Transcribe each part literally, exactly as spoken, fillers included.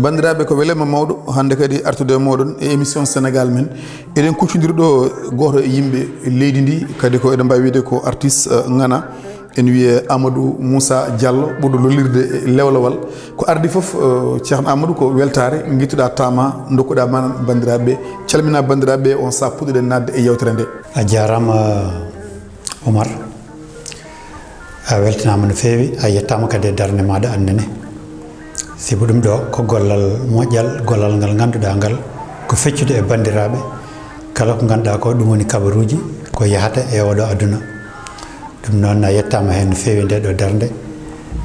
Banndiraaɓe, ko welema mawɗo hannde kadi artude e mooɗon e émission Sénégal Men. Eɗen kuccondiri ɗo gooto e yimɓe leydi ndi, kadi ko eɗen mbaawi wiyde ko artiste, eh, ŋana. Ene wiyee Amadou Moussa Diallo, ɓurɗo lollirde e Lewlewal. Ko ardi fof, eh, Ceerno Amadou, ko weltaare, ngittuɗaa tama, ndokkuɗaa mana banndiraaɓe. Calmina banndiraaɓe on sahaa puɗɗuɗen naatde e yewtere nde. A jaaraama, Omar. A weltanaama no feewi, a yettaama kadi e darnde maaɗa annene. Sibu ɗum ɗo ko gollal moƴƴal, gollal ngal ngannduɗaa ngal ko feccude e banndiraaɓe, kala ko ngannduɗaa ko ɗum woni kabaruuji ko yahata e oɗo aduna. Ɗum noon a yettaama heen no feewi nde ɗo darnde.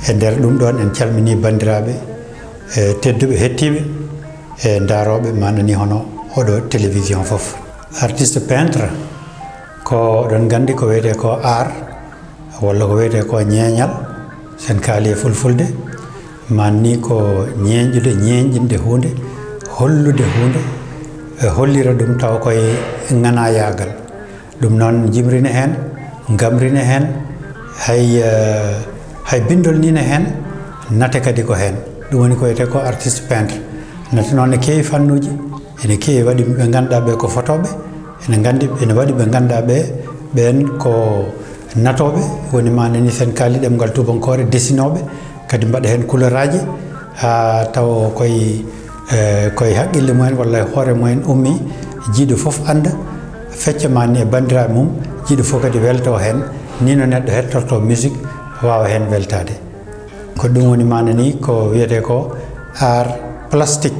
E nder ɗum ɗoon en calminii banndiraaɓe, e tedduɓe hettiiɓe, e ndaarooɓe manani hono oɗo télévision fof. Artiste peintre, ko oɗon nganndi ko wiyetee ko art, walla ko wiyetee ko ñeeñal, sen kaali e fulfulde, manni ko ñeeñɗude, ñeeñɗinde huunde, hollude huunde, e hollira ɗum taw koye ŋanayaagal. Ɗum noon jimri ne heen, ngamri ne heen, hay, eh, hay binndol ni ne heen, nate kadi ko heen. Ɗum woni ko wiyetee ko artiste peintre. Nate noon ne keewi fannuuji, ene keewi waɗi ɓe ngannduɗaa ɓe ko fotooɓe, ene nganndi, ene waɗi ɓe ngannduɗaa ɓe, ɓeen ko natooɓe, woni manani sen kaali ɗemngal tuubankoore, desinooɓe, kadi mbaɗa heen couleuraaji, haa taw koye, eh, koye haqqille mumen walla e hoore mumen ummi, jiiɗo fof annda, fecca manni e banndiraaɓe mum, jiiɗo fof kadi weltoo heen, ni no neɗɗo hettortoo musique, waawa heen weltaade. Ko ɗum woni manani ko wiyetee ko art plastique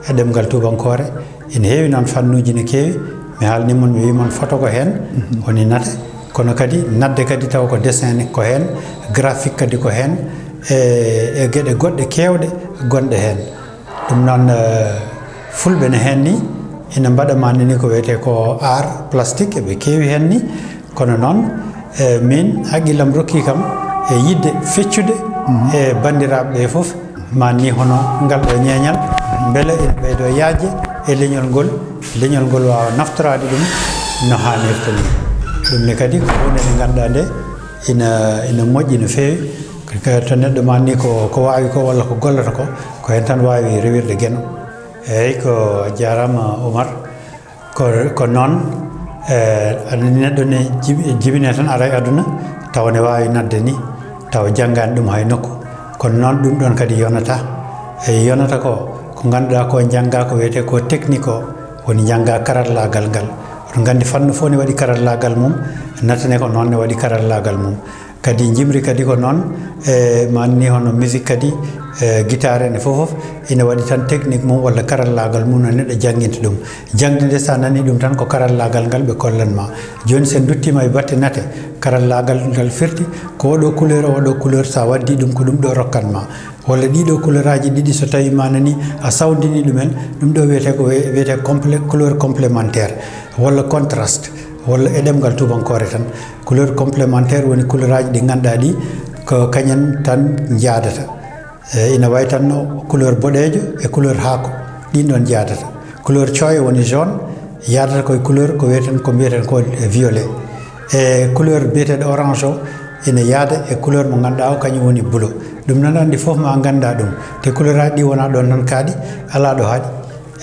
e ɗemngal tuubankoore. Ene heewi noon fannuuji ne keewi. Mi haalni mon, mi wii mon foto ko heen woni nate, kono kadi natde kadi taw ko dessin ko heen, graphique kadi ko heen, e, e geɗe goɗɗe keewɗe gonɗe heen. Ɗum noon, eh, fulɓe ne heen ni ina mbaɗa manani ko wiyetee ko art plastique, eɓe keewi heen ni. Kono noon, eh, min haqqillam rokki kam e yiɗde feccude e banndiraaɓe ɓe fof, manni hono ngal ɗo ñeeñal, mbele ina ɓeydo yaajde e leñol ngol, leñol ngol waawa naftoraade ɗum no haanirta ni. Ɗum ne kadi ko huunde nde ngannduɗaa nde ina, ina moƴƴi no feewi. Ko, ko to neɗɗo manni ko, ko waawi ko walla ko gollata ko, ko heen tan waawi rewirde geno. Eeyi, ko a jaaraama, Omar. Ko, ko noon, eh, aɗa anndi neɗɗo ne jibi-, jibinee tan ara e aduna, tawa ne waawi natde ni, tawa janngaani ɗum hay nokku. Kono noon ɗum ɗoon kadi yonata. E yonata ko, ko ngannduɗaa ko njanngaa ko wiyetee ko technique o, woni njanngaa karallaagal ngal. Oɗon nganndi fannu fof ne waɗi karallaagal mum, nate ne ko noon ne waɗi karallaagal mum. Kadi jimri kadi ko noon, e manni hono musique kadi, e guitare ene fof fof ina waɗi tan technique mum walla karallaagal mum no neɗɗo jannginta ɗum. Jaŋde nde so a nanii ɗum tan ko karallaagal ngal ɓe kollan ma. Jooni so en nduttiima e batte nate, karallaagal ngal firti ko oɗo couleur, oɗo couleur, so a waddii ɗum ko ɗum ɗo rokkan ma. Walla ɗiɗo couleuraaji ɗiɗi so tawii ma nanii a sawndinii ɗumen, ɗum ɗo wiyetee ko wiye-, wiyetee complé-, couleur complémentaire walla contraste walla e ɗemngal tuubankoore tan. Couleur complémentaire woni couleuraaji ɗi ngannduɗaa ɗi ko kañen tan njaadata. E, ina wayi tan no couleur boɗeejo e couleur haako, ɗin ɗoon njaadata. Couleur cooyo woni jaune, yaadata koye couleur ko wiyeten, ko mbiyeten ko violet. E couleur biyeteeɗo orange o ina yaada e couleur mo ngannduɗaa o kañum woni bleu. Ɗum noon anndi fof ma ngannda ɗum. Te couleur aji ɗi wonaa ɗoon tan kaaɗi, alaa ɗo haaɗi.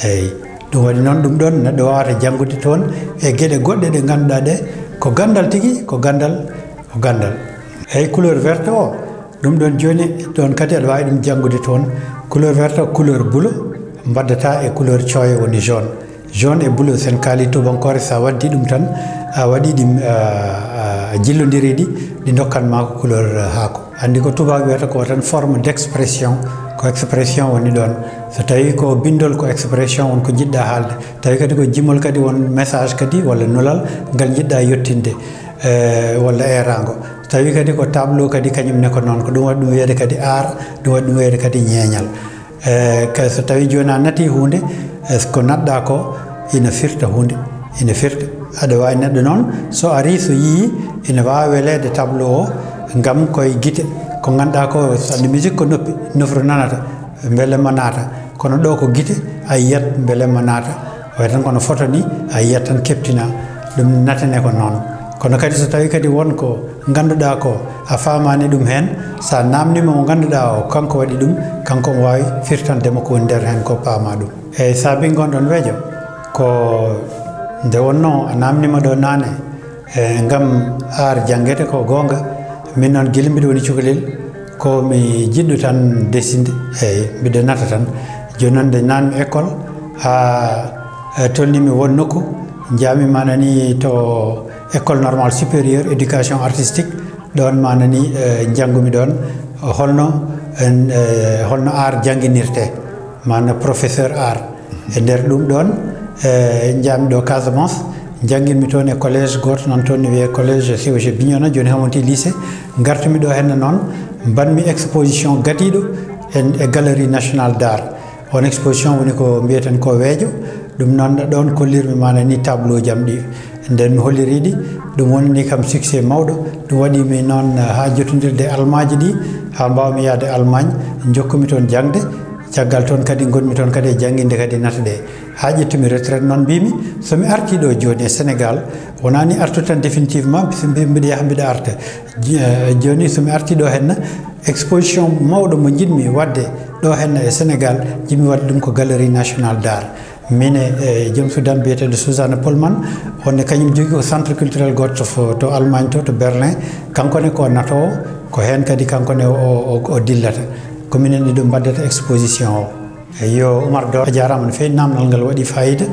Eeyi, ɗum waɗi noon ɗum ɗoon neɗɗo waawata janngude toon e geɗe goɗɗe ɗe ngannduɗaa ɗe ko ganndal tigi, ko ganndal, ko ganndal. Eeyi, couleur verte o, ɗum ɗoon jooni ɗoon kadi aɗa waawi ɗum janngude toon. Couleur verte o, couleur bleu, mbaddata e couleur cooyo woni jaune. Jaune e bleu, sen kaali tuubankoore, so a waddii ɗum tan, a waɗii ɗi, a, a, a jillondirii ɗi, ɗi ndokkan ma ko couleur, a, haako. Anndi ko tubaak wiyata ko tan forme d'expression, ko expression woni ɗoon. So tawii ko binndol, ko expression won ko njiɗɗaa haalde. Tawi kadi ko jimol kadi won message kadi walla nulal ngal njiɗɗaa yettinde, e, walla eeraango. So tawii kadi ko tableau kadi kañum ne ko noon, ko ɗum waɗi ɗum wiyeede kadi art, ɗum waɗi ɗum wiyeede kadi ñeeñal. E, ka, so tawii jooni a natii huunde, e, ko natɗaa ko ina firta huunde, ina firta. Aɗa waawi neɗɗo noon, so arii, so yiyii, ina waawi weleede tableau o, ngam koye gite. Ko ngannduɗaa ko, so anndi musique ko noppi, nofru nanata, mbele ma naata. Kono ɗo ko gite, a yiyat mbele ma naata. Wayi tan kono photo ni, a yiyat tan keptina. Ɗum natane ko noon. Kono kadi so tawii kadi won ko Ngannduɗaa ko a faamaani ɗum heen, so a naamniima mo ngannduɗaa o, kanko waɗi ɗum, kanko omo waawi firtande ma ko woni nder heen ko paama ɗum. Eeyi, saabi ngon ɗon wejo ko nde wonnoo a naamniima ɗo naane, e, ngam aar janngete ko goonga. Min noon gila mbiɗo woni cukalel, ko mi jiɗɗo tan desinde, eeyi, mbiɗo nata tan. Jooni noon nde naanmi école, haa, e, tolnimi won nokku, njaami manani to École Normale Supérieure Éducation Artistique, ɗoon manani, e, njanngumi ɗoon holno, en, e, holno art jannginirtee, maana professeur art. E nder ɗum ɗoon, e, njaami ɗo Casamance, njannginmi toon e collège gooto nan toon ne wiyee collège C O G Bignona, jooni heen wonti lycée. Ngartumi ɗo heen noon, mbaɗmi exposition gadiiɗo en e Galerie Nationale d'Art. On exposition woni ko mbiyeten ko wejo, ɗum noon ɗoon kollirmi maana ni tableau ji am ɗi. Nden mi holliri ɗi, ɗum woni ni kam succès mawɗo. Ɗum waɗi mi noon haa jottondirde almaaji ɗi, haa mbaawmi yahde Allemagne, njokkumi toon jaŋde. Caggal toon kadi ngonmi toon kadi e jannginde kadi nata ɗe. Haa ƴettumi retraite noon mbimi, so mi artii ɗo jooni e Sénégal, wonaa ni artu tan définitivement, so mbi-, mbiɗa yaha mbiɗa arta. Ji-, eh, jooni so mi artii ɗo heen, exposition mawɗo mo njiɗmi waɗde ɗo heen e Sénégal, njiɗmi waɗde ɗum ko Galerie Nationale d'Art. Min e, e joom suudu am biyeteeɗo Suzanne Polman, wonde kañum jogii ko centre culturel gooto to fo-, to Allemagne to, to Berlin. Kanko ne ko natoowo, ko heen kadi kanko ne o, o, o dillata. Ko minen ɗiɗo mbaɗdata exposition o. Eyi, yo Oumar Dor, a jaaraama no feewi, naamnal ngal waɗi faayiida.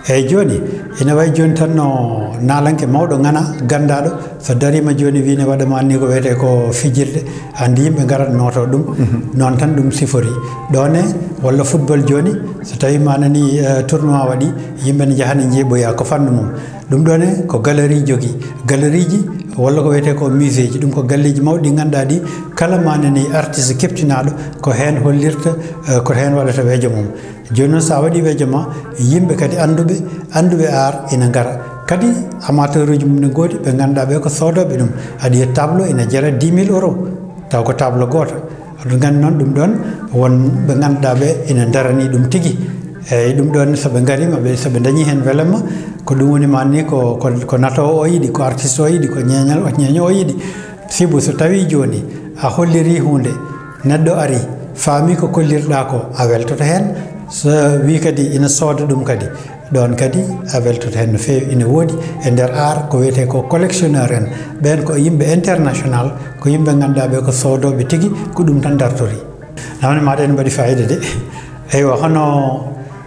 Eyi, jooni, ina wayi jooni tan no naalanke mawɗo ŋana ganndaaɗo, so dariima jooni wiyi ne waɗa ma ni ko wiyetee ko fijirde, anndi yimɓe ngarat nootoo ɗum. Mhm. Noon tan ɗum sifori. Ɗo ne, walla football jooni, so tawii ma nani, eh, tournoi waɗi, yimɓe ne njaha ne njeeɓoya, ko fannu mum. Ɗum ɗo ne, ko galerie jogii. Galerie ji, walla ko wiyetee ko musée ji, ɗum ko galleeji mawɗi ɗi ngannduɗaa ɗi, kala ma nani artiste keɓtinaaɗo, ko heen hollirta, eh, ko heen waɗata wejo mum. Jooni noon, so a waɗii wejo ma, yimɓe kadi annduɓe, annduɓe art ina ngara. Kadi amateur uji mum ne ngoodi, ɓe ngannduɗaa ɓe ko soodooɓe ɗum. Aɗa yiya tableau ina jara dix mille euros, taw ko tableau gooto. Aɗa nganndi noon ɗum ɗoon, won ɓe ngannduɗaa ɓe ina ndaranii ɗum tigi. Eeyi, ɗum ɗoon, so ɓe ngarii ma ɓe, so ɓe ndañii heen welamma, ko ɗum woni ma ni ko, ko, ko natoowo o yiɗi, ko artiste o yiɗi, ko ñeeñal, o ñeeño o yiɗi. Sibu so tawii jooni a hollirii huunde, neɗɗo arii, faamii ko kollirɗaa ko, a weltoto heen. So wii kadi ina sooda ɗum kadi, ɗoon kadi a weltoto heen no feewi. Ina woodi e nder art ko wiyetee ko collectionneur en, ɓeen ko yimɓe international, ko yimɓe ngannduɗaa ɓe ko soodooɓe tigi, ko ɗum tan dartori. Namde maaɗa ene mbaɗi faayiida de. Eywa, hono,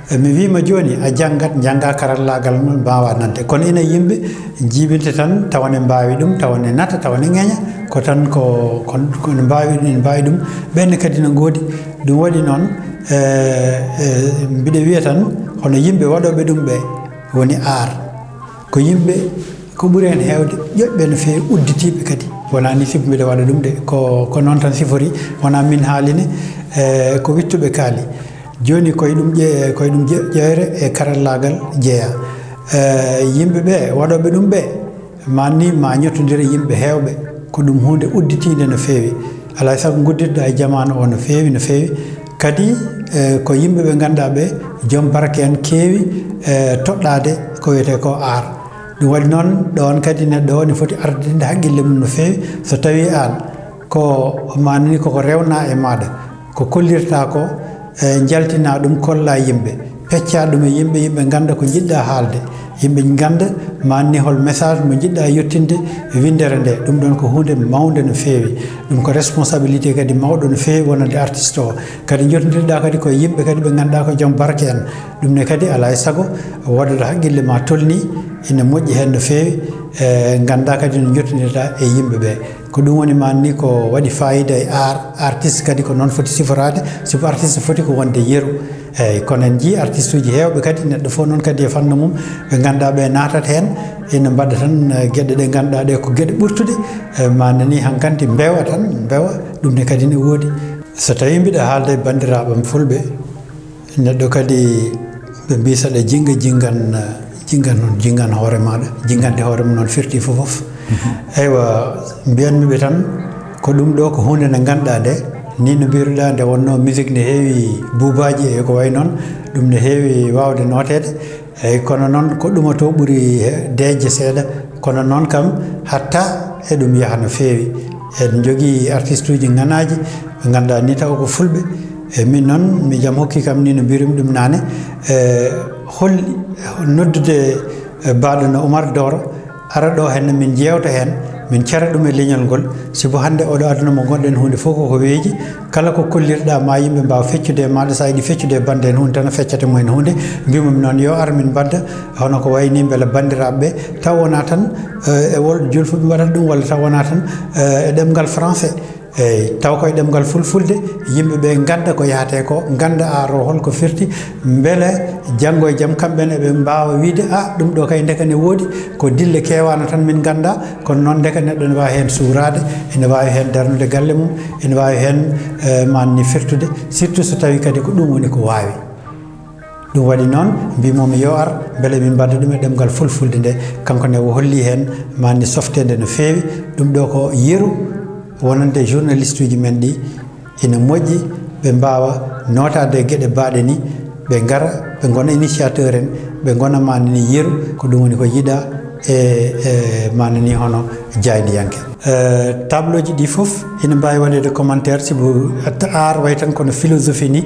e, mi wiima jooni, a janngat, njannga karallaagal mum, mbaawa nande. Kono ina yimɓe njiibinte tan, tawa ne mbaawi ɗum, tawa ne nata, tawa ne ŋeña, ko tan ko, ko, ko ne mbaawi ɗum, ne mbaawi ɗum. Ɓeen ne kadi ne ngoodi. Ɗum waɗi noon, e, e, mbiɗa wiya tan, hono yimɓe waɗooɓe ɗum ɓe, woni art. Ko yimɓe, ko ɓuri heen heewde, ƴoƴɓe no feewi, udditiiɓe kadi. Wonaa ni sibu mbiɗa waɗa ɗum de, ko, ko noon tan sifori, wonaa min haalini, e, ko wittuɓe kaali. Jooni koye ɗum ƴe-, koye ɗum ƴe-, ƴeewre e karallaagal jeyaa. E, yimɓe ɓe, waɗooɓe ɗum ɓe, ma ni ma ñottondire yimɓe heewɓe, ko ɗum huunde udditiinde no feewi. Alaa e sago nguddirɗaa e jamaanu o no feewi, no feewi. Kadi, e, ko yimɓe ɓe ngannduɗaa ɓe, joom barke en keewi, e, toɗɗaade ko wiyetee ko art. Ɗum waɗi noon, ɗoon kadi neɗɗo o ne foti ardinde haqqille mum no feewi. So tawii aan ko ma ni koko rewnaa e maaɗa, ko kollirtaa ko, e, njaltinaa ɗum, kollaa yimɓe, peccaa ɗum e yimɓe, yimɓe ngannda ko njiɗɗaa haalde, yimɓe ngannda ma anni hol message mo njiɗɗaa yettinde e winndere nde. Ɗum ɗoon ko huunde mawnde no feewi, ɗum ko responsabilité kadi mawɗo no feewi wonande artiste o. Kadi njottondirɗaa kadi ko yimɓe kadi ɓe ngannduɗaa ko joom barke en, ɗum ne kadi alaa e sago woodata haqqille ma tolni ina moƴƴi heen no feewi, e nganndaa kadi no njottondirɗaa e yimɓe ɓe. Ko ɗum woni ma anni ko waɗi faayiida e art, artiste kadi ko noon foti siforaade, sibu artiste foti ko wonde yeru. Eeyi, kono en njii artiste uji heewɓe kadi, neɗɗo fof noon kadi e fannu mum, ɓe ngannduɗaa ɓe naatat heen, ina mbaɗa tan, eh, geɗe ɗe ngannduɗaa ɗe ko geɗe ɓurtuɗe, eh, ma nani hankanti mbewa tan, mbewa, ɗum ne kadi ne woodi. So tawii mbiɗa haalda e banndiraaɓe am fulɓe, neɗɗo kadi ɓe mbii saɗa jinnga, jinngan, eh, jinngan noon, jinngan hoore maaɗa, jinngande hoore mum noon firti fof fof. Mhm. Eywa, mbiyanmi ɓe tan, ko ɗum ɗo ko huunde nde ngannduɗaa nde, ni no mbiruɗaa nde wonnoo musique ne heewi buubaaji e ko wayi noon, ɗum ne heewi waawde nooteede. Eeyi, kono noon ko ɗumato ɓuri he-, deeƴde seeɗa, kono noon kam hatta E ɗum yaha no feewi. Eɗen njogii artistuuji ŋanaaji, ɓe ngannduɗaa ni taw ko fulɓe. E min noon, mi jam hokki kam ni no mbirum ɗum naane. E hol noddude, e, baaɗo no Umar Dooro, ara ɗo heen, min jeewta heen, min cara ɗum e leñol ngol. Sibu hannde oɗo aduna mo ngonɗen, huunde fof koko weeji. Kala ko kollirɗa ma yimɓe mbaawa feccude e maaɗa, so a yiɗi feccude e bannde heen huunde tan, a feccata mo heen huunde. Mbimami noon yo ar min mbadda hono ko wayi ni mbele banndiraaɓe ɓe, taw wonaa tan, eh, e wol julfuɓe mbaɗata ɗum, walla taw wonaa tan, eh, e ɗemngal français. Eeyi, taw koye ɗemngal fulfulde, yimɓe ɓe ngannda ko yahate ko, ngannda aro holko firti, mbele janngo e jam kamɓe ne ɓe mbaawa wiyde, "Ah, ɗum ɗo kay ndeka ne woodi, ko dille keewaano tan min ngannda." Kono noon, ndeka neɗɗo ene waawi heen suuraade, ene waawi heen darnude galle mum, ene waawi heen, eh, manni firtude, surtout so tawii kadi ko ɗum woni ko waawi. Ɗum waɗi noon, mbimomi yo ar, mbele min mbadda ɗum e ɗemngal fulfulde nde. Kanko ne o holli heen manni softeende no feewi. Ɗum ɗo ko yeru wonande journaliste uji men ɗi, ina moƴƴi ɓe mbaawa nootaade e geɗe baaɗe ni, ɓe ngara, ɓe ngona initiateur en, ɓe ngona manni yeru, ko ɗum woni ko yiɗa e, e manani hono jaayndiyanke. Eh, tableau ji ɗi fof ina mbaawi waɗeede commentaire, sibu ar way tan kono philosophie ni.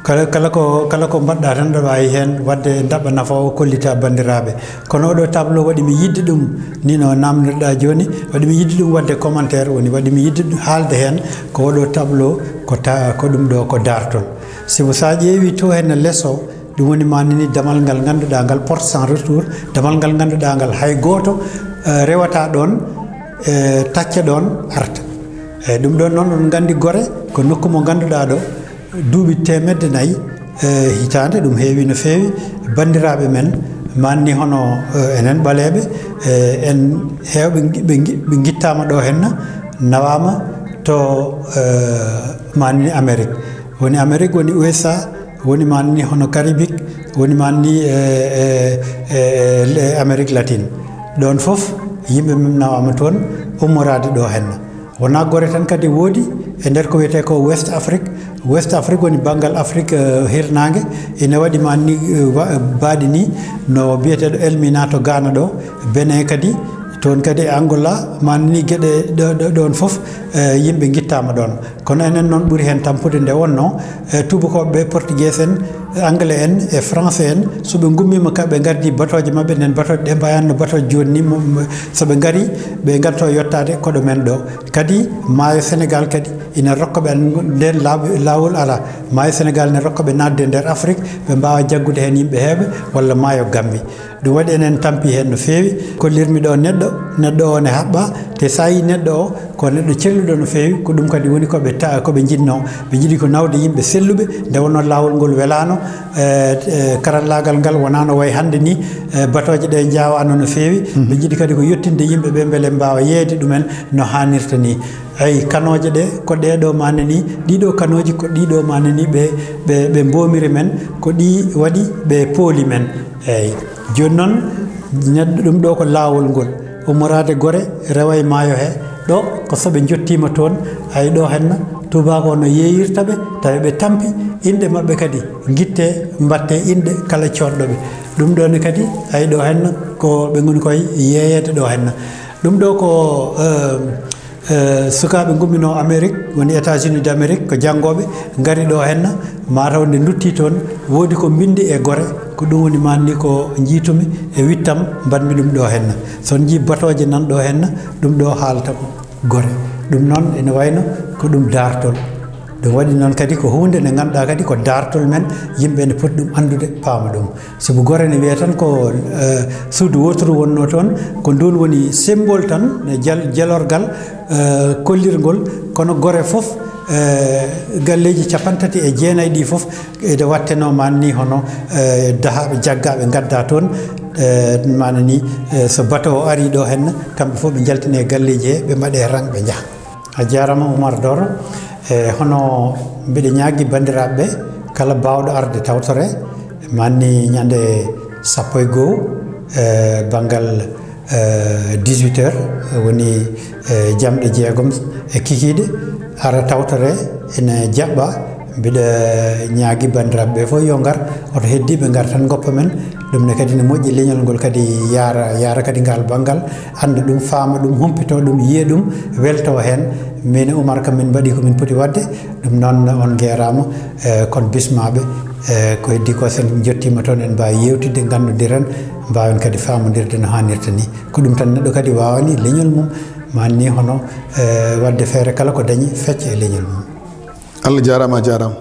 Kala, kala ko, kala ko mbaɗɗa tan, ɗa waawi heen waɗde ndaɓɓa nafa o, kollita banndiraaɓe. Kono oɗo tableau waɗi mi yiɗde ɗum, ni no namndirɗa jooni, waɗi mi yiɗde ɗum waɗde commentaire, woni waɗi mi yiɗde ɗum haalde heen ko oɗo tableau ko ta-, ko ɗum ɗo ko daartol. Sibu so a ƴeewi to heen les o, ɗum woni manani damal ngal ngannduɗaa ngal, porte sans retour, damal ngal ngannduɗaa ngal hay gooto, eh, rewata ɗoon, eh, tacca ɗoon, arta. Eeyi, ɗum ɗoon noon, oɗon nganndi Gore ko nokku mo ngannduɗaa ɗo, duuɓi teemedde nayi, eh, hitaande, ɗum heewi no feewi. Banndiraaɓe men, manni hono, eh, enen ɓaleeɓe, eh, en heewɓe ngi-, ɓe ngi-, ɓe ngittaama ɗo henna, nawaama to, eh, manni Amérique. Woni Amérique, woni U S A, woni manni hono Caribbean, woni manni, eh, eh, eh, eh, Amérique latine. Ɗoon fof, yimɓe men nawaama toon, ummoraade ɗo henna. Wonaa Gore tan kadi woodi e nder ko wiyetee ko West Afrique. West Afrique woni banngal Afrique, eh, hirnaange. Ina waɗi manni, eh, wa-, baaɗi ni no biyeteeɗo Elmina to Ghana ɗo, Benin kadi, toon kadi e Angola, manni geɗe ɗo, ɗo, ɗoon fof, eh, yimɓe ngittaama ɗoon. Kono enen noon ɓuri heen tampude nde wonnoo, eh, tuubakooɓe ɓe, portugais en, anglais en e français en, so ɓe ngummiima ka ɓe ngardi batooje maɓɓe, nden batooje ɗe mbayaani no batooje jooni ni, mo-, mo-, so ɓe ngari, ɓe ngarto yottaade koɗo men ɗo. Kadi maayo Sénégal kadi ina rokka ɓe an-, nden laabu-, laawol alaa. Maayo Sénégal ne rokka ɓe naatde e nder Afrique, ɓe mbaawa jaggude heen yimɓe heewɓe, walla maayo Gambie. Ɗum waɗi enen tampi heen no feewi. Kollirmi ɗo neɗɗo, neɗɗo o ne haɓɓa, te so a yii neɗɗo o ko neɗɗo celluɗo no feewi, ko ɗum kadi woni ko ɓe ta-, ko ɓe njiɗnoo. Ɓe njiɗi ko nawde yimɓe selluɓe, nde wonnoo laawol ngol welaano, eh, eh, karallaagal ngal wonaa no wayi hannde ni, eh, batooje ɗe njaawaano no feewi. Mhm. Ɓe njiɗi kadi ko yettinde yimɓe ɓe mbele mbaawa yeeyde ɗumen no haanirta ni. Eyi, kanooje ɗe ko ɗee ɗo manani, ɗii ɗo kanooji ko ɗii ɗo manani ɓe, ɓe, ɓe mboomiri men, ko ɗii waɗi ɓe pooli men. Eyi, jooni noon, neɗɗo, ɗum ɗo ko laawol ngol, ummoraade Gore, rewa e maayo he, ɗo ko so ɓe njottiima toon, ay ɗo henna, tuubaako o no yeeyirta ɓe, tawi ɓe tampi, inɗe maɓɓe kadi, ngitte, mbatte inɗe kala coodɗo ɓe. Ɗum ɗo ne kadi, ay ɗo henna, ko ɓe ngoni koye yeeyeede ɗo henna. Ɗum ɗo ko, eh, Eh, sukaaɓe ngumminoo Amérique, woni États-Unis d'Amérique, ko janngooɓe, ngari ɗo henna, mataw nde nduttii toon, woodi ko mbinndi e Gore, ko ɗum woni manni ko njiitumi e wittam, mbaɗmi ɗum ɗo henna. So on njii batooje nan ɗo henna, ɗum ɗo haalta ko Gore. Ɗum noon ene wayno ko ɗum daartol. Ɗum waɗi noon kadi ko huunde nde ngannduɗaa kadi ko daartol men, yimɓe ene poti ɗum anndude, paama ɗum. Sibu Gore ne wiyee tan ko, eh, suudu wooturu wonnoo toon, ko nduun woni symbole tan, e jal-, jalorgal, eh, kollirngol, kono Gore fof, eh, galleeji cappanɗe tati e jeenayi ɗi fof, ede wattenoo manni hono, eh, dahaaɓe jaggaaɓe ngaddaa toon, eh, manani, eh, so bato o arii ɗo henna, kamɓe fof ɓe njaltinee galleeji he, ɓe mbaɗee rang, ɓe njaha. A jaaraama Oumar Doro. E hono mbiɗa ñaagi banndiraaɓe ɓe, kala baawɗo arde tawtore, manni ñande sappo e goo, e banngal, e dix-huit heures, woni, e jamɗe jeegom e kikiiɗe, ara tawtore ene jaɓɓa. Mbiɗa ñaagi banndiraaɓe ɓe fof yo ngar, oto heddiiɓe ngar tan ngoppa men. Ɗum ne kadi ne moƴƴi, leñol ngol kadi yaara, yaara kadi ngal banngal, annda ɗum, faama ɗum, humpito ɗum, yiya ɗum, welto heen. Min e Umar kam, min mbaɗi ko min poti waɗde. Ɗum noon, on ngeeraama, eh, kon bismaaɓe, eh, ko heddi ko, sen njottiima toon, en mbaawi yeewtidde, nganndondiren, mbaawen kadi faamondirde no haanirta ni. Ko ɗum tan neɗɗo kadi waawani leñol mum, maa ni hono, eh, waɗde feere kala ko dañi fecca e leñol mum. Allah jaaraama, a jaaraama.